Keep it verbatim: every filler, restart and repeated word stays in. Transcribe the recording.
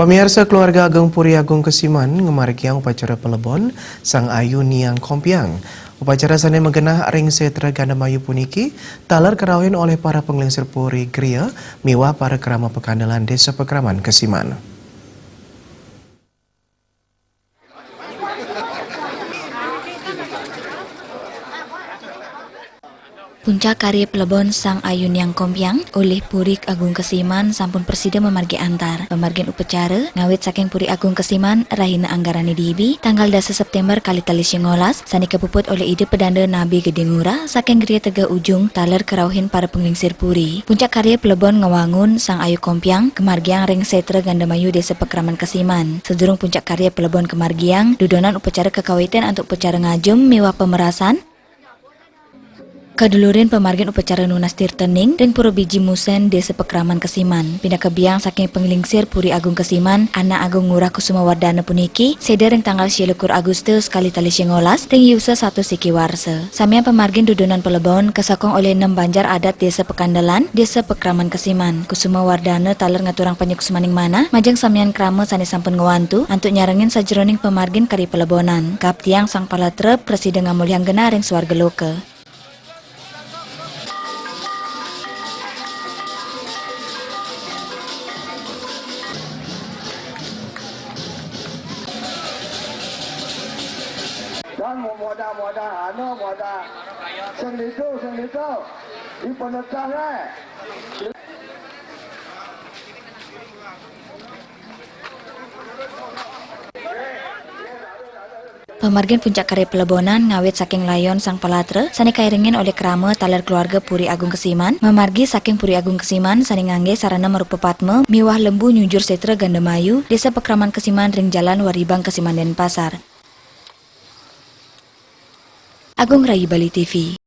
Pamiarsa, keluarga agung Puri Agung Kesiman ngamargiang upacara palebon Sang Ayu Niang Kompiang. Upacara sane magenah ring Setra Gandamayu puniki taler karauhin olih para panglingsir puri griya miwah para krama pakandelan Desa Pakraman Kesiman. Puncak karya palebon Sang Ayu Niang Kompiang olih Puri Agung Kesiman sampun prasida mamargi antar. Pamargin upacara ngawit saking Puri Agung Kesiman rahina Anggarani D B, tanggal dasa September kalih tali singolas, sane kapuput olih Ida Pedanda Nabi Gede Ngurah saking Griya Tegeh Ujung, taler karauhin para panglingsir puri. Puncak karya palebon ngawangun Sang Ayu Kompiang kamargiang ring Setra Gandamayu Desa Pakraman Kesiman. Sadurung puncak karya palebon kamargiang, dudonan upacara kakawitin antuk upacara ngajum miwah pamerasan. Kadulurin pamargin upacara nunas tirta ning ring Pura Biji Musen, Desa Pakraman Kesiman. Pinaka biang saking panglingsir Puri Agung Kesiman, Anak Agung Ngurah Kusuma Wardana puniki, seda ring tanggal sialikur Agustus kalih tali singolas ring yusa satus siki warsa. Samian pamargin dudonan palebon kasokong olih nem banjar adat Desa Pakandelan, Desa Pakraman Kesiman. Kusuma Wardana taler ngaturang panyuksmaning manah majeng samian krama sane sampun ngwantu antuk nyarengin sajeroning pamargin karya palebonan. Kaptiang Sang Palatra prasida ngamolihang genah ring suarga loka. Dan modah-modah, anu modah. Sing ditu, sing ditu. Di penetah, eh. Pamargin puncak karya palebonan ngawit saking layon Sang Palatra sane kairingin olih krama taler keluarga Puri Agung Kesiman, mamargi saking Puri Agung Kesiman sane ngangge sarana marupa padma miwah lembu nyujur Setra Gandamayu, Desa Pakraman Kesiman ring Jalan Waribang Kesiman Denpasar. Agung Rayi Bali T V.